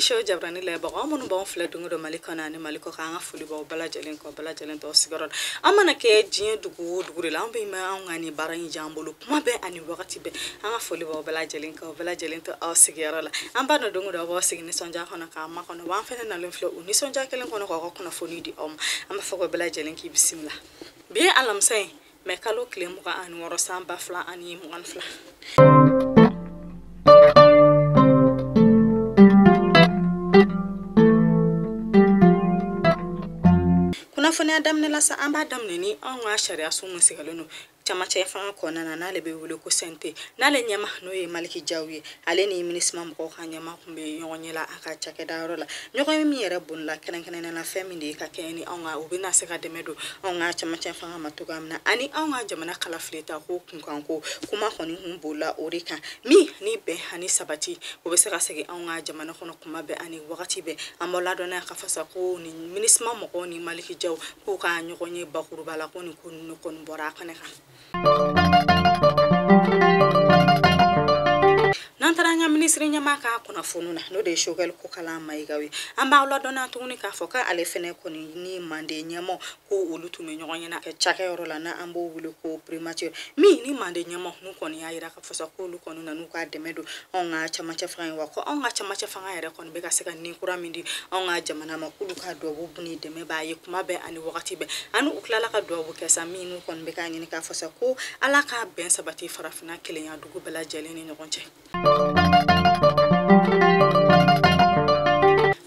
show jabarani layɛbagaw minnu b'anw filɛ don o don Mali kɔnɔ ani Mali kɔ kan, an ka foli b'aw bɛɛ lajɛlen kɔ, bɛɛ lajɛlen tɔw sigiyɔrɔ la. An mana kɛ diɲɛ dugu o dugu de la, an bɛ mɛn anw ka nin baara in diya an bolo kuma bɛɛ ani wagati bɛɛ. An ka foli b'aw bɛɛ lajɛlen kɔ, bɛɛ lajɛlen to aw sigiyɔrɔ la. An b'a dɔn don o don aw b'aw sigi nisɔndiya kɔnɔ k'an makɔnɔ, wa an fɛnɛ nalen filɛ o nisɔndiya kelen kɔnɔ k'aw ka kunnafoni di aw ma. An b'a fɔ ko bɛɛ lajɛlen k'i bisimila. Bi ye alamisa ye, mɛ kalo tile 26 san 2022. Kunnafoniya daminɛ la sa, an b'a daminɛ ni anw ka sariya sun min sigilen don camancɛ fanga kɔnɔna na, n'ale bɛ wele ko CNT, n'ale ɲɛma n'o ye Maliki Jaw ye, ale ni MINUSMA mɔgɔw ka ɲɛma tun bɛ ɲɔgɔn ɲɛ la a ka cakɛda yɔrɔ la. Ɲɔgɔn ye min yɛrɛ bolila kɛrɛnkɛrɛnnenya la, fɛn min de ye ka kɛɲɛ ni anw ka, u bɛna se ka dɛmɛ don anw ka camancɛ fanga ma cogoya min na, ani anw ka jamana kalafili ta ko kunkanko kuma kɔni kun bolila o de kan, min ni bɛn ani sabati o bɛ se ka segin anw ka jamana kɔnɔ kuma bɛɛ ani wagati bɛɛ. An b'aw ladɔnniya k'a fɔ sa ko ni MINUSMA mɔgɔw ni Maliki Jaw k'u ka ɲɔgɔn ye bakuruba la, ko nin ko ninnu kɔni bɔra a kɛnɛ kan. N'an taara an ka minisiri ɲɛmaa ka kunnafoniw na, n'o de ye Choguel Kokalla Maïga ye, an b'aw ladɔnniya tuguni k'a fɔ k'ale fɛnɛ kɔni ni Manden ɲɛmaaw ko olu tun bɛ ɲɔgɔn ɲɛna cakɛyɔrɔ la, n'an b'o wele ko primature, min ni Manden ɲɛmaaw n'u kɔni y'a yira k'a fɔ sa k'olu kɔni nan'u ka dɛmɛ don anw ka camancɛ fanga ye, wa ko anw ka camancɛ fanga yɛrɛ kɔni bɛ ka se ka nin kura min di anw ka jamana ma, k'olu ka duwawu ni dɛmɛ b'a ye kuma bɛɛ ani wagati bɛɛ. Ani u tilala ka duwawu kɛ sa, min n'u kɔni bɛ k'a ɲini k'a fɔ sa ko Ala ka bɛn sabati farafinna kelenya dugu bɛɛ lajɛlen ni ɲɔgɔn cɛ.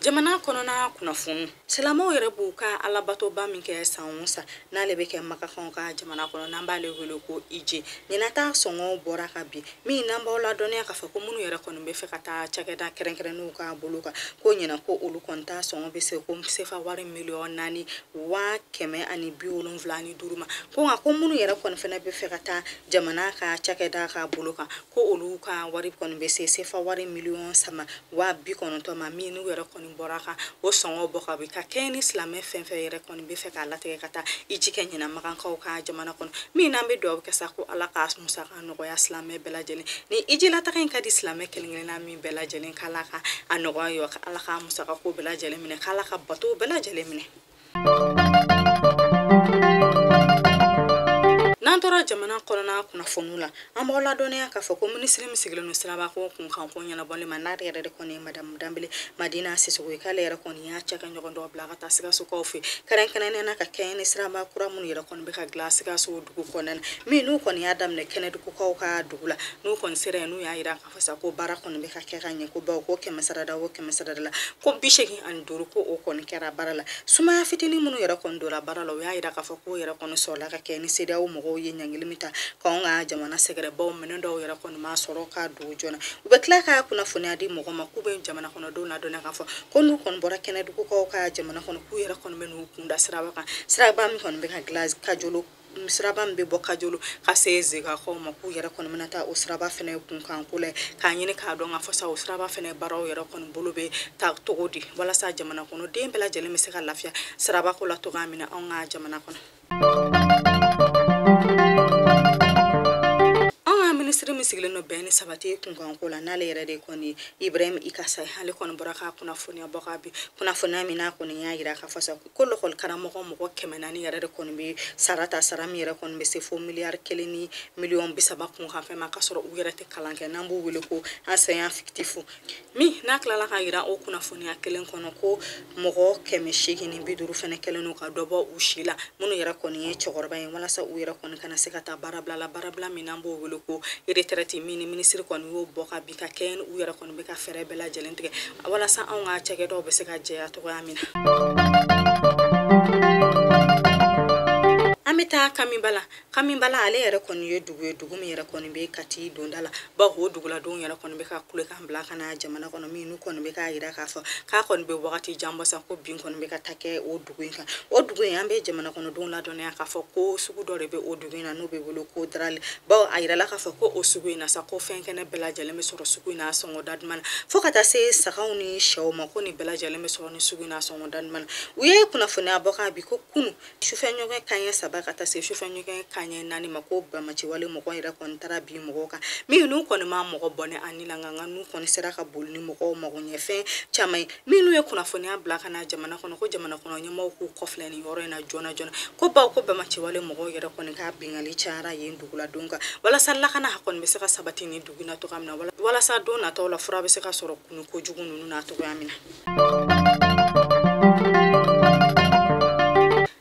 Jamana kɔnɔna kunnafoni, silamɛw yɛrɛ b'u ka alabatoba min kɛ san o san, n'ale bɛ kɛ Makakanw ka jamana kɔnɔ, n'an b'ale wele ko IJ, ɲinata sɔngɔ bɔra ka bin, min n'an b'aw ladɔnniya k'a fɔ ko minnu yɛrɛ kɔni bɛ fɛ ka taa cakɛda kɛrɛnkɛrɛnnenw ka bolo kan, ko ɲina ko olu kɔni ta sɔngɔ bɛ se ko sefa wari miliyɔn 4 175 ma, ko nka ko minnu yɛrɛ kɔni fɛnɛ bɛ fɛ ka taa jamana ka cakɛda ka bolo kan, ko olu ka wari kɔni bɛ se sefa wari miliyɔn 3 90 ma, min n'u yɛrɛ kɔni bɔra kan o sɔngɔ bɔ ka bin ka kɛɲɛ ni silamɛ fɛn fɛn yɛrɛ kɔni bɛ fɛ k'a latigɛ ka taa iji kɛ ɲina Makankaw ka jamana kɔnɔ, min n'an bɛ dugawu kɛ sa ko Ala ka musaka nɔgɔya silamɛ bɛɛ lajɛlen. Ni iji lataga in ka di silamɛ kelen kelenna min bɛɛ lajɛlen, k'Ala ka a nɔgɔya ye, Ala ka musaka ko bɛɛ lajɛlen minɛ, k'Ala ka bato bɛɛ lajɛlen minɛ. N'an tora jamana kɔnɔna kunnafoniw la, an b'aw ladɔnniya k'a fɔ ko minisiri min sigilen don sirabako kunkanko ɲɛnabɔli ma, n'ale yɛrɛ de kɔni ye Madamu Danbele Madina Sisoko ye, k'ale yɛrɛ kɔni y'a cɛkɛ ɲɔgɔn dɔw bila ka taa Sikasokaw fɛ, kɛrɛnkɛrɛnnenya na ka kɛɲɛ ni siraba kura minnu yɛrɛ kɔni bɛ ka dilan Sikaso dugu kɔnɔna na, min n'u kɔni y'a daminɛ Kɛnɛdugukaw ka dugu la. N'u kɔni sera yen, n'u y'a yira k'a fɔ sa ko baara kɔni bɛ ka kɛ ka ɲɛ, ko bawo ko kɛmɛ sarada o kɛmɛ sarada la ko 85 ko o kɔni kɛra baara la. Sumaya fitinin minnu yɛrɛ kɔni donna baara la, u y'a yira k'a fɔ k'o yɛrɛ kɔni sɔrɔla ka kɛ ni CEDEAO mɔgɔw ye ɲangili min ta k'anw ka jamana sɛgɛrɛ, bawo minɛn dɔw yɛrɛ kɔni ma sɔrɔ ka don joona. U bɛ tila ka kunnafoniya di mɔgɔ ma k'u bɛ jamana kɔnɔdenw ladɔnniya k'a fɔ ko n'u kɔni bɔra Kɛnɛdugukaw ka jamana kɔnɔ, k'u yɛrɛ kɔni bɛ n'u kun da siraba kan, siraba min kɔni bɛ ka dilan Kajolo, siraba min bɛ bɔ Kajolo ka se Zegakaw ma, k'u yɛrɛ kɔni bɛna taa o siraba fɛnɛ kunkan ko la, k'a ɲini k'a dɔn k'a fɔ sa o siraba fɛnɛ baaraw yɛrɛ kɔni bolo bɛ taa cogo di, walasa jamana kɔnɔden bɛɛ lajɛlen bɛ se ka lafiya siraba ko la cogoya min na anw ka jamana kɔnɔ. Anw ka minisiri min sigilen don bɛn ni sabati kunkanko la, n'ale yɛrɛ de kɔni ye Ibrahim Ikasa ye, ale kɔni bɔra ka kunnafoniya bɔ ka bin, kunnafoniya min n'a kɔni y'a yira k'a fɔ sa ko lɔkɔli karamɔgɔ mɔgɔ 400 yɛrɛ de kɔni bɛ sara ta, sara min yɛrɛ kɔni bɛ se fo miliyari 1 ni miliyɔn 30 kunkanfɛn ma, k'a sɔrɔ u yɛrɛ tɛ kalan kɛ, n'an b'u wele ko enseignant fictif, min n'a tilala ka yira o kunnafoniya kelen kɔnɔ ko mɔgɔ 850 fɛnɛ kɛlen don ka dɔ bɔ u si la, minnu yɛrɛ kɔni ye cɛkɔrɔba ye, walasa u yɛrɛ kɔni kana se ka taa baarabila la, baarabila min n'an b'o wele ko retraite, min ni minisiri kɔni y'o bɔ ka bin ka kɛɲɛ ni u yɛrɛ kɔni bɛ ka fɛɛrɛ bɛɛ lajɛlen tigɛ walasa anw ka cakɛdaw bɛ se ka jɛya cogoya min na. An bɛ taa Kamibala. Kamibala ale yɛrɛ kɔni ye dugu ye, dugu min yɛrɛ kɔni bɛ Kati donda la, bawo o duguladenw yɛrɛ kɔni bɛ ka kulekan bila ka na jamana kɔnɔ, min n'u kɔni bɛ k'a yira k'a fɔ k'a kɔni bɛ wagati jan bɔ sa ko bin kɔni bɛ ka taa kɛ o dugu in kan. O dugu in, an bɛ jamana kɔnɔdenw ladɔnniya k'a fɔ ko sugu dɔ de bɛ o dugu in na n'o bɛ wele ko Darali, bawo a yirala k'a fɔ ko o sugu in na sa ko fɛn kɛnɛ bɛɛ lajɛlen bɛ sɔrɔ sugu in na sɔngɔ da duman na, fo ka taa se sagaw ni sɛw ma, ko nin bɛɛ lajɛlen bɛ sɔrɔ nin sugu in na sɔngɔ da duman na. U ye kunnafoniya bɔ ka bi ko kunu sufɛ ɲɔgɔn kanɲɛ 3 ka taa se sufɛ ɲɛgɛn kanɲɛ 4 ma ko banbaanciwale mɔgɔ yɛrɛ kɔni taara bin mɔgɔw kan minnu kɔni ma mɔgɔ bɔnɛ ani la nka n'u kɔni sera ka boli ni mɔgɔw mago ɲɛfɛn caman ye minnu ye kunnafoniya bila ka na jamana kɔnɔ ko jamana kɔnɔ ɲɛmɔgɔw k'u kɔfilɛ nin yɔrɔ in na joona joona ko baw ko banbaanciwale mɔgɔw yɛrɛ kɔni ka binkanni cayara yen duguladenw kan walasa lakana kɔni bɛ se ka sabati nin dugu in na cogoya min na walasa don nataw la fura bɛ se ka sɔrɔ kun kojugu ninnu na cogoya min na.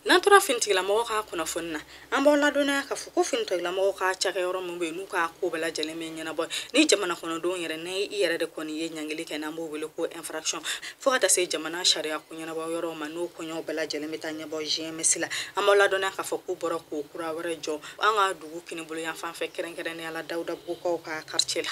N'an tora finitigilamɔgɔw ka kunnafoni na an b'aw ladɔnniya k'a fɔ ko finitigilamɔgɔw ka cakɛyɔrɔ min bɛ yen n'u ka ko bɛɛ lajɛlen bɛ ɲɛnabɔ ni jamana kɔnɔdenw yɛrɛ ni i yɛrɛ de kɔni ye ɲangili kɛ n'an b'o wele ko infraction fo ka taa se jamana sariya ko ɲɛnabɔ yɔrɔw ma n'o koɲɛw bɛɛ lajɛlen bɛ taa ɲɛbɔ GMS la an b'aw ladɔnniya k'a fɔ k'u bɔra k'o kura wɛrɛ jɔ an ka dugu kinibolo yan fan fɛ kɛrɛnkɛrɛnnenya la Dawudabugukaw ka quartier la.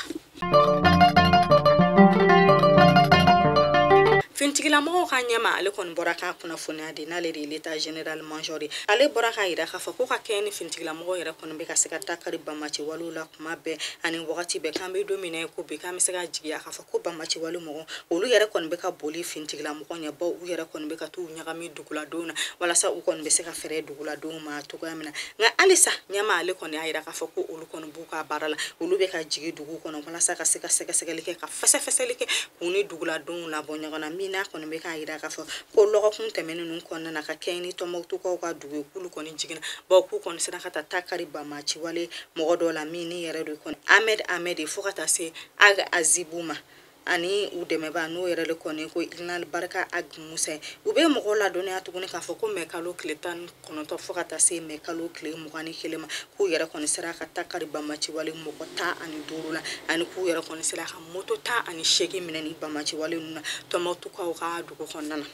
Finitigilamɔgɔw ka ɲɛma ale kɔni bɔra k'a kunnafoniya di n'ale de ye l'état général major ye ale bɔra k'a yira k'a fɔ ko ka kɛɲɛ ni finitigilamɔgɔw yɛrɛ kɔni bɛ ka se ka takari banbaanciwalew la kuma bɛɛ ani wagati bɛɛ k'an bɛ don min na ko bi k'an bɛ se ka jigiya k'a fɔ ko banbaanciwale mɔgɔw olu yɛrɛ kɔni bɛ ka boli finitigilamɔgɔ ɲɛ baw u yɛrɛ kɔni bɛ ka t'u ɲagami duguladenw na walasa u kɔni bɛ se ka fɛɛrɛ duguladenw ma cogoya min na nka halisa ɲɛma ale kɔni y'a yira k'a fɔ ko olu kɔni b'u ka baara la olu bɛ ka jigin dugu kɔnɔ walasa ka se ka sɛgɛsɛgɛli kɛ ka fɛsɛfɛsɛli kɛ k'u ni duguladenw labɔ ɲɔgɔn na min n'a kɔni bɛ k'a yira k'a fɔ ko lɔgɔkun tɛmɛnen ninnu kɔnɔna na ka kɛɲɛ ni Tɔnbukutukaw ka dugu ye k'olu kɔni jiginna bawo k'u kɔni sera ka taa takari banbaanciwale mɔgɔ dɔw la min ni yɛrɛ de kɔni Ahmed fo ka taa se Ag Azibu ma ani u dɛmɛba n'o yɛrɛ de kɔni ko Inal Barika Ag Musa u bɛ mɔgɔw ladɔnniya tuguni k'a fɔ ko mɛ kalo tile 19 fo ka taa se mɛ kalo tile 21 ma k'u yɛrɛ kɔni sera ka takari banbaanciwale mɔgɔ 15 la ani k'u yɛrɛ kɔni sera ka moto 18 minɛ ni banbaanciwale ninnu na Tɔnbukutukaw ka dugu kɔnɔna na.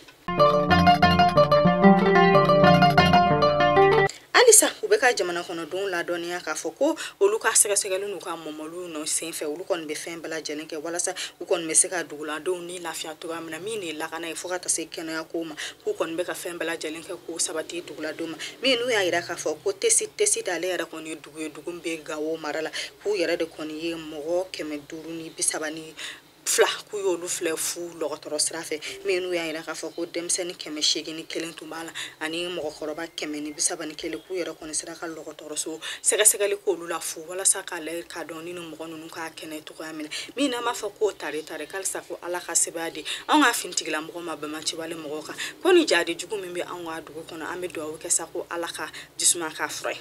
Halisa u bɛ ka jamana kɔnɔdenw ladɔnniya k'a fɔ ko olu ka sɛgɛsɛgɛli n'u ka mɔmɔliw nɔ senfɛ olu kɔni bɛ fɛn bɛɛ lajɛlen kɛ walasa u kɔni bɛ se ka duguladenw ni lafiya cogoya min na min de ye lakana ye fo ka taa se kɛnɛya kow ma k'u kɔni bɛ ka fɛn bɛɛ lajɛlen kɛ k'o sabati duguladenw ma min n'u y'a yira k'a fɔ ko Tesi ale yɛrɛ kɔni ye dugu ye dugu min bɛ Gawo mara la k'u yɛrɛ de kɔni ye mɔgɔ 532 k'u y'olu filɛ fu dɔgɔtɔrɔ sira fɛ min n'u y'a yira k'a fɔ ko denmisɛnnin 801 tun b'a la ani mɔgɔkɔrɔba 131 k'u yɛrɛ kɔni sera ka dɔgɔtɔrɔso sɛgɛsɛgɛli k'olu la fu walasa k'a lajɛ k'a dɔn ni mɔgɔ ninnu k'a kɛnɛ cogoya min na min n'an b'a fɔ k'o tare k'alisa ko Ala ka sebaaya di anw ka finitigilamɔgɔ ma banbaanciwale mɔgɔw kan ko ni jadi jugu min bɛ anw ka dugu kɔnɔ an bɛ dugawu kɛ sa ko Ala ka jisuma k'a fura ye.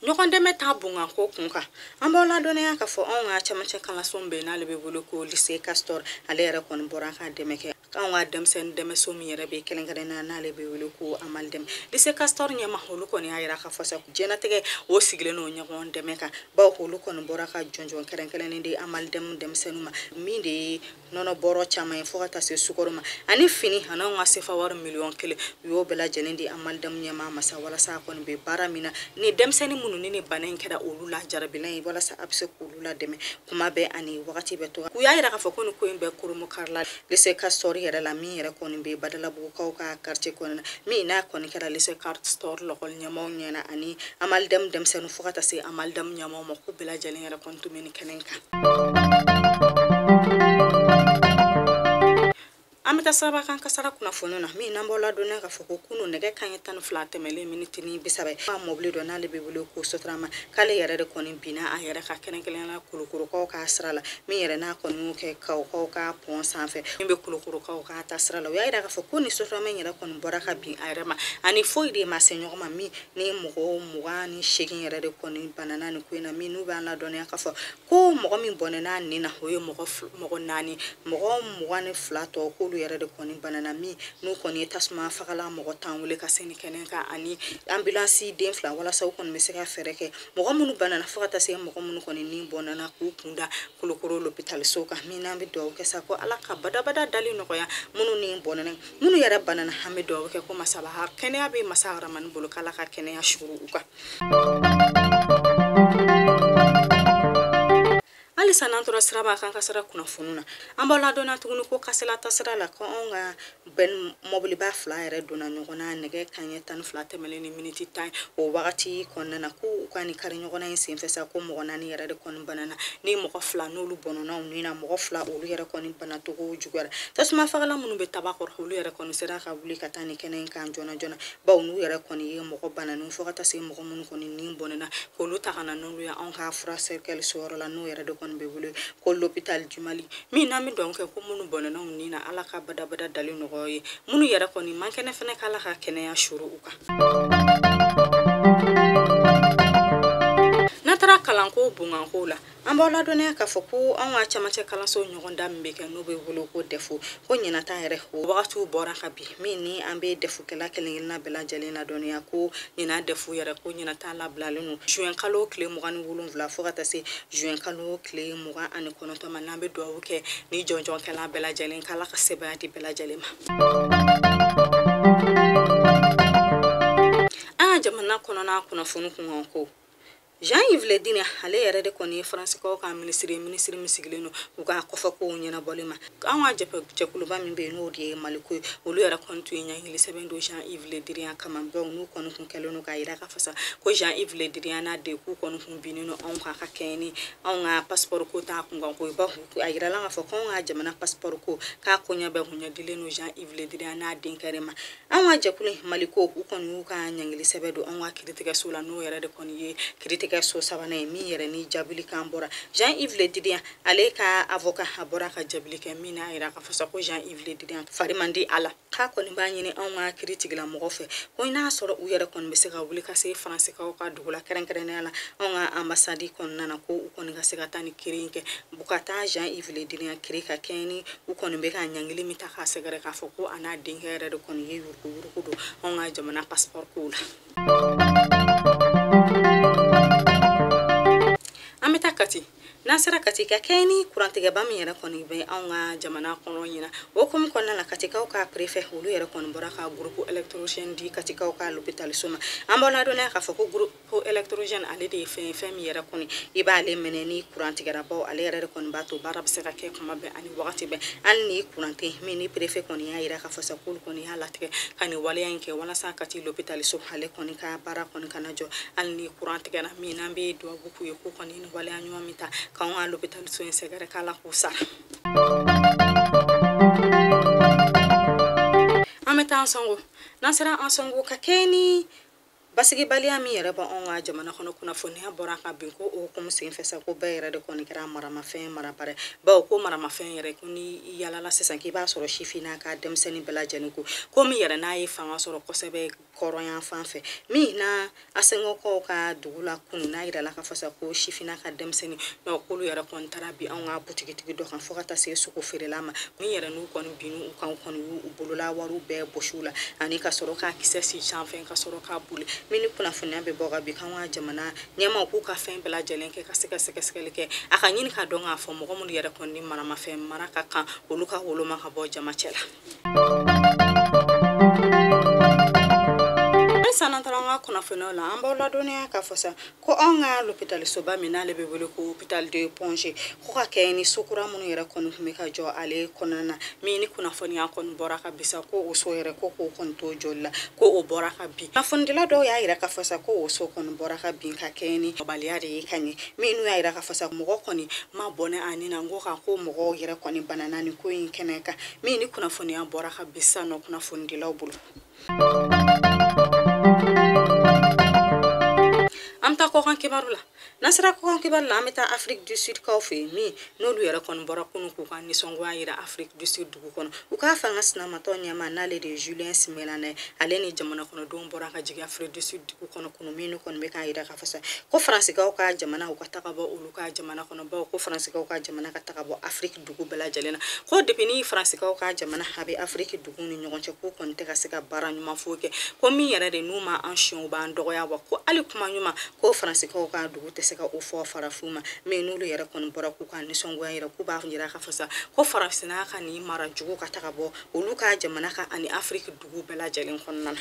Ɲɔgɔn dɛmɛ t'a bonkanko kun kan an b'aw ladɔnniya k'a fɔ anw ka camancɛ kalanso bɛ yen n'ale bɛ wele ko lycée Castor ale yɛrɛ kɔni bɔra ka dɛmɛ kɛ anw ka denmisɛnnin dɛmɛso min yɛrɛ bɛ kɛrɛnkɛrɛnnenya n'ale bɛ wele ko Amaldeme lycée Castor ɲɛma olu kɔni y'a yira k'a fɔ sa diɲɛlatigɛ o sigilen don ɲɔgɔn dɛmɛ kan bawo olu kɔni bɔra ka jɔnjɔn kɛrɛnkɛrɛnnen di Amaldeme denmisɛnninw ma min de ye nɔnɔ bɔrɔ caman ye fo ka taa se sukaro ma ani fini ani anw ka sefa wari 1 miliyɔn u y'o bɛɛ lajɛlen di Amaldeme ɲɛmaa ma sa walasa a kɔni bɛ baara min na ni denmisɛnnin minnu ni bana in kɛra olu la jarabilan ye walasa a bɛ se k'olu la dɛmɛ kuma bɛɛ ani wagati bɛɛ to u y'a yira k'a fɔ ko nin ko in bɛɛ koromo karila lycée Castor yɛrɛ la min yɛrɛ kɔni bɛ Badalabugukaw ka quartier kɔnɔna na min n'a kɔni kɛra lycée Castor lɔkɔli ɲɛmaaw ɲɛna ani Amaldeme denmisɛnninw fo ka taa se Amaldeme ɲɛmaaw ma ko bɛɛ lajɛlen yɛrɛ kɔni tun bɛ nin kɛnɛ in kan. An bɛ taa sirabakan kasara kunnafoni na min n'an b'aw ladɔnniya k'a fɔ ko kunun nɛgɛ kanɲɛ 12 tɛmɛlen miniti ni 30 ka mɔbili dɔ n'ale bɛ wele ko Sotrama k'ale yɛrɛ de kɔni binna a yɛrɛ ka kɛrɛnkɛrɛnnenya la Kulukorokaw ka sira la min yɛrɛ n'a kɔni y'o kɛ Kawukaw ka pɔn sanfɛ min bɛ Kulukorokaw ka ta sira la u y'a yira k'a fɔ ko ni Sotrama in yɛrɛ kɔni bɔra ka bin a yɛrɛ ma ani foyi de ma se ɲɔgɔn ma min ni mɔgɔ 28 yɛrɛ de kɔni banana nin ko in na min n'u b'an ladɔnniya k'a fɔ ko mɔgɔ min bɔnɛna nin na o ye mɔgɔ 4 mɔgɔ 22 tɔ k'olu yɛrɛ de kɔni banana min n'u kɔni ye tasuma fagalan mɔgɔ 10 wele ka se nin kɛnɛ kan ani ambulance den 2 walasa u kɔni bɛ se ka fɛɛrɛ kɛ mɔgɔ minnu banana fo ka taa se mɔgɔ minnu kɔni ni bɔnna k'u kunda Kulukoro lopitaliso kan min n'an bɛ dugawu kɛ sa ko Ala ka badabada dali nɔgɔya minnu ni bɔnna minnu yɛrɛ banana an bɛ dugawu kɛ ko masaba kɛnɛya bɛ masa Haramani bolo k'Ala ka kɛnɛya suru u kan. Halisa n'an tora siraba kan kasara kunnafoni na, an b'aw ladɔnniya tuguni ko kasela tasira la ko anw ka bɛn mɔbiliba fila yɛrɛ donna ɲɔgɔn na nɛgɛ kanɲɛ 12 tɛmɛlen ni miniti 10 o wagati kɔnɔna na, ko u ka nin kari ɲɔgɔnna in senfɛ sa ko mɔgɔ 4 yɛrɛ de kɔni banana, ni mɔgɔ 2 n'olu bɔnɔna u ni na, mɔgɔ 2 olu yɛrɛ kɔni banacogo juguyara. Tasuma fagalan minnu bɛ taba kɔrɔ olu yɛrɛ kɔni sera ka wuli ka taa nin kɛnɛ in kan joona joona, bawo n'u yɛrɛ kɔni ye mɔgɔ bananen fo ka taa se mɔgɔ minnu kɔni ni bɔnɛna k'olu ta ka na n'olu ye anw ka furakɛli so yɔrɔ la, n'o yɛrɛ de kɔni bɛ wele ko l'hôpital du Mali. Min n'an bɛ dugawu kɛ ko minnu bɔnɛna u ni na, Ala ka badabada dali nɔgɔya ye, minnu yɛrɛ kɔni man kɛnɛ fɛnɛ k'Ala ka kɛnɛya suru u kan. N'an taara kalanko bonkanko la, an b'aw ladɔnniya k'a fɔ ko anw ka camancɛ kalanso ɲɔgɔndan min bɛ kɛ n'o bɛ wele ko DEF, ko ɲinata yɛrɛ o wagatiw bɔra ka bin, min ni an bɛ DEF-kɛla kelen kelenna bɛɛ lajɛlen ladɔnniya ko ɲinan DEF yɛrɛ ko ɲinata labilalen don juin kalo tile 27 fo ka taa se juin kalo tile 29 ma. N'an bɛ dugawu kɛ ni jɔnjɔnkɛla bɛɛ lajɛlen k'Ala ka sebaaya di bɛɛ lajɛlen ma. An ka jamana kɔnɔna kunnafoni kunkan ko Jean-Yves Le Drian ale yɛrɛ de kɔni ye Faransikaw ka minisiri min sigilen don u ka kɔfɛkow ɲɛnabɔli ma. Anw ka jɛkuluba min bɛ yen n'o de ye Maliko ye, olu yɛrɛ kɔni tun ye ɲangili sɛbɛn don Jean-Yves Le Drian kama, bawo n'u kɔni kun kɛlen don k'a yira k'a fɔ sa ko Jean-Yves Le Drian n'a den k'u kɔni kun binnen don anw kan ka kɛɲɛ ni anw ka passeport ko t'a kunkan ko ye, bawo a yirala k'a fɔ k'anw ka jamana passeport ko k'a koɲɛ bɛɛ kun ɲɛdilen don Jean-Yves Le Drian n'a denkɛ de ma. Anw ka jɛkulu Maliko u kɔni y'u ka ɲangili sɛbɛn don anw ka kiiritigɛso la, n'o yɛrɛ de kɔni ye kiiritigɛ so sabanan ye min yɛrɛ ni jaabili kan bɔra. Jean-Yves Le Drian ale ka avocat a bɔra ka jaabili kɛ min n'a yira k'a fɔ sa ko Jean-Yves Le Drian fari man di a la, k'a kɔni b'a ɲini anw ka kiiri tigilamɔgɔ fɛ ko n'a sɔrɔ u yɛrɛ kɔni bɛ se ka wuli ka se Faransikaw ka dugu la, kɛrɛnkɛrɛnnenya la anw ka ambassade kɔnɔna na, ko u kɔni ka se ka taa ni kiiri in kɛ, u ka taa Jean-Yves Le Drian kiiri ka kɛɲɛ ni u kɔni bɛ ka ɲangili min ta k'a sɛgɛrɛ k'a fɔ ko a n'a denkɛ yɛrɛ de kɔni ye yuruguyurugu don anw ka jamana passeport kow la. An bɛ taa Kati. N'an sera Kati ka kɛɲɛ ni kurantigɛba min yɛrɛ kɔni bɛ anw ka jamana kɔnɔ ɲina, o hukumu kɔnɔna la Katikaw ka préfet olu yɛrɛ kɔni bɔra ka groupe électrogène di Katikaw ka l'hôpital so ma. An b'aw ladɔnniya k'a fɔ ko groupe électrogène ale de ye fɛn ye, fɛn min yɛrɛ kɔni i b'ale minɛ ni kuran tigɛra, bawo ale yɛrɛ de kɔni b'a to baara bɛ se ka kɛ kuma bɛɛ ani wagati bɛɛ, hali ni kuran tɛ yen. Min ni préfet kɔni y'a yira k'a fɔ sa k'olu kɔni y'a latigɛ ka nin waleya in kɛ walasa Kati l'hôpital so ale kɔni ka baara kɔni kana jɔ hali ni kuran tigɛra. Min n'an bɛ dugawu k'u ye k'u kɔni nin waleya ɲuman min ta k'anw ka l'hôpital so in sɛgɛrɛ k'Ala k'u sara. An bɛ taa Ansongo. N'an sera Ansongo ka kɛɲɛ ni basigibaliya min yɛrɛ bɔ anw ka jamana kɔnɔ, kunnafoniya bɔra ka bin ko o hukumu senfɛ sa ko bɛɛ yɛrɛ de kɔni kɛra maramafɛn marabara ye, bawo ko maramafɛn yɛrɛ ko ni i yalala sisan k'i b'a sɔrɔ sifinna ka denmisɛnnin bɛɛ lajɛlen ko min yɛrɛ n'a ye fanga sɔrɔ kosɛbɛ kɔrɔyan fan fɛ, min na Asengokaw ka dugu la kunun n'a yirala k'a fɔ sa ko sifinna ka denmisɛnnin k'olu yɛrɛ kɔni taara bi anw ka butigitigi dɔ kan fo ka taa se sogo feerela ma, min yɛrɛ n'u kɔni binnu u kan kɔni y'u bolola wariw bɛɛ bɔsi u la ani ka sɔrɔ k'a kisɛ si sanfɛ ka sɔrɔ k'a boli. Min ni kunnafoniya bɛ bɔ ka bin k'an ka jamana ɲɛmaaw k'u ka fɛn bɛɛ lajɛlen kɛ ka se ka sɛgɛsɛgɛli kɛ, a ka ɲini k'a dɔn k'a fɔ mɔgɔ minnu yɛrɛ kɔni ni maramafɛn mara ka kan olu ka woloma ka bɔ jama cɛ la. Halisa n'an taara an ka kunnafoniyaw la, an b'aw ladɔnniya k'a fɔ sa ko anw ka l'hôpital soba min n'ale bɛ wele ko hôpital de Point G, ko ka kɛɲɛ ni so kura minnu yɛrɛ kɔni tun bɛ ka jɔ ale kɔnɔna na, min ni kunnafoniya kɔni bɔra ka bin sa ko o so yɛrɛ ko k'o kɔni to jɔli la ko o bɔra ka bin. Kunnafonidila dɔw y'a yira k'a fɔ sa ko o so kɔni bɔra ka bin ka kɛɲɛ ni baliya de ye ka ɲɛ, min n'u y'a yira k'a fɔ sa mɔgɔ kɔni ma bɔnɛ a ni na, n ko kan ko mɔgɔw yɛrɛ kɔni banana nin ko in kɛnɛ kan, min ni kunnafoniya bɔra ka bin sisan nɔ kunnafonidilaw bolo. An bɛ taa kɔkan kibaru la. N'an sera kɔkan kibaru la, an bɛ taa Afrique du Sud kaw fɛ yen, min n'olu yɛrɛ kɔni bɔra kunun k'u ka nisɔngoya yira Afrique du Sud dugu kɔnɔ. U k'a fanga sinamatɔ ɲɛmaa n'ale de ye Julien Simelane ye, ale ni jamana kɔnɔdenw bɔra ka jigin Afrique du Sud dugu kɔnɔ kunun, min kɔni bɛ k'a yira k'a fɔ sa ko Faransikaw ka jamana u ka taga bɔ olu ka jamana kɔnɔ, bawo ko Faransikaw ka jamana ka taga bɔ Afrique dugu bɛɛ lajɛlen na, ko depuis ni Faransikaw ka jamana a bɛ Afrique dugu ni ɲɔgɔn cɛ k'u kɔni tɛ ka se ka baara ɲuman foyi kɛ, ko min yɛrɛ de n'u ma an siɲɛ u b'an dɔgɔya, wa ko hali kuma ɲuman ko Faransikaw ka dugu tɛ se ka o fɔ farafinw ma. Min n'olu yɛrɛ kɔni bɔra k'u ka nisɔngoya yira, k'u b'a yira k'a fɔ sa ko farafinna ka nin mara jugu ka taga bɔ olu ka jamana kan ani Afrique dugu bɛɛ lajɛlen kɔnɔna na.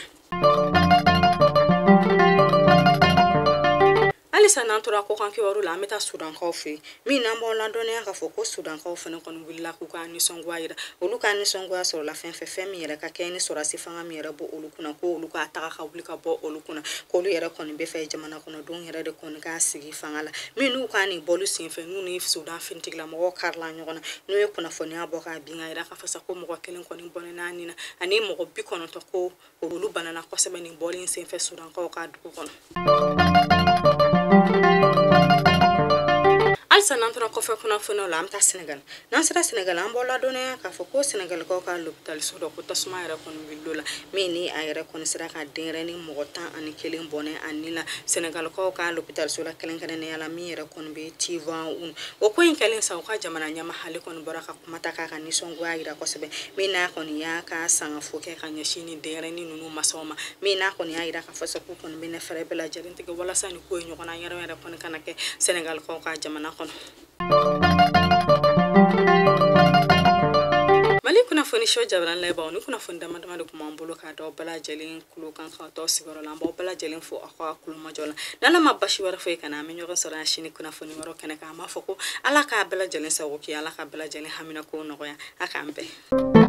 Hali Halisa n'an tora kɔkan kibaru la, an bɛ taa Sudankaw fɛ yen, min n'an b'aw ladɔnniya k'a fɔ ko Sudankaw fana kɔni wulila k'u ka nisɔngoya yira. Olu ka nisɔngoya sɔrɔla fɛn fɛn, fɛn min yɛrɛ ka kɛ ni sɔrɔdasi fanga min yɛrɛ bɔ olu kunna, ko olu k'a taga ka wuli ka bɔ olu kunna, k'olu yɛrɛ kɔni bɛ fɛ jamana kɔnɔdenw yɛrɛ de kɔni k'a sigi fanga la. Min n'u ka nin bɔli senfɛ, n'u ni Sudan finitigilamɔgɔw karila ɲɔgɔn na, n'u ye kunnafoniya bɔ k'a bin ka yira k'a fɔ sa ko mɔgɔ 1 kɔni bɔnɛna nin na, ani mɔgɔ 90 ko olu banana kosɛbɛ nin bɔli in senfɛ Sudankaw ka dugu kɔnɔ. Halisa n'an tora kɔfɛ kunnafoniyaw la, an bɛ taa Senegal. N'an sera Senegal, an b'aw ladɔnniya k'a fɔ ko Senegalikaw ka lopitaliso dɔ ko tasuma yɛrɛ kɔni wulila la, min ni a yɛrɛ kɔni sera ka denyɛrɛnin mɔgɔ 11 bɔnɛ a ni la Senegalikaw ka lopitaliso la kɛrɛnkɛrɛnnenya la, min yɛrɛ kɔni bɛ Tivaouane. O ko in kɛlen sa, u ka jamana ɲɛmaa ale kɔni bɔra ka kuma ta k'a ka nisɔngoya yira kosɛbɛ, min n'a kɔni y'a ka sangafo kɛ ka ɲɛsin ni denyɛrɛnin ninnu masaw ma, min n'a kɔni y'a yira k'a fɔ sa k'u kɔni bɛna fɛɛrɛ bɛɛ lajɛlen tigɛ walasa nin ko in ɲɔgɔnna yɛrɛ yɛrɛ kɔni kana kɛ Senegalikaw ka jamana kɔnɔ. Mali kunnafoni so jabaran lajɛbaaw, ni kunnafoni dama dama de tun b'an bolo k'a d'aw bɛɛ lajɛlen kulo kan k'aw to sigiyɔrɔ la. An b'aw bɛɛ lajɛlen fo aw ka kulomajɔ la. N'Ala ma basi wɛrɛ foyi kana, an bɛ ɲɔgɔn sɔrɔ yan sini kunnafoni wɛrɛ kɛnɛ kan. An b'a fɔ ko Ala k'a bɛɛ lajɛlen sago kɛ, Ala k'a bɛɛ lajɛlen hamina ko nɔgɔya, a k'an bɛn.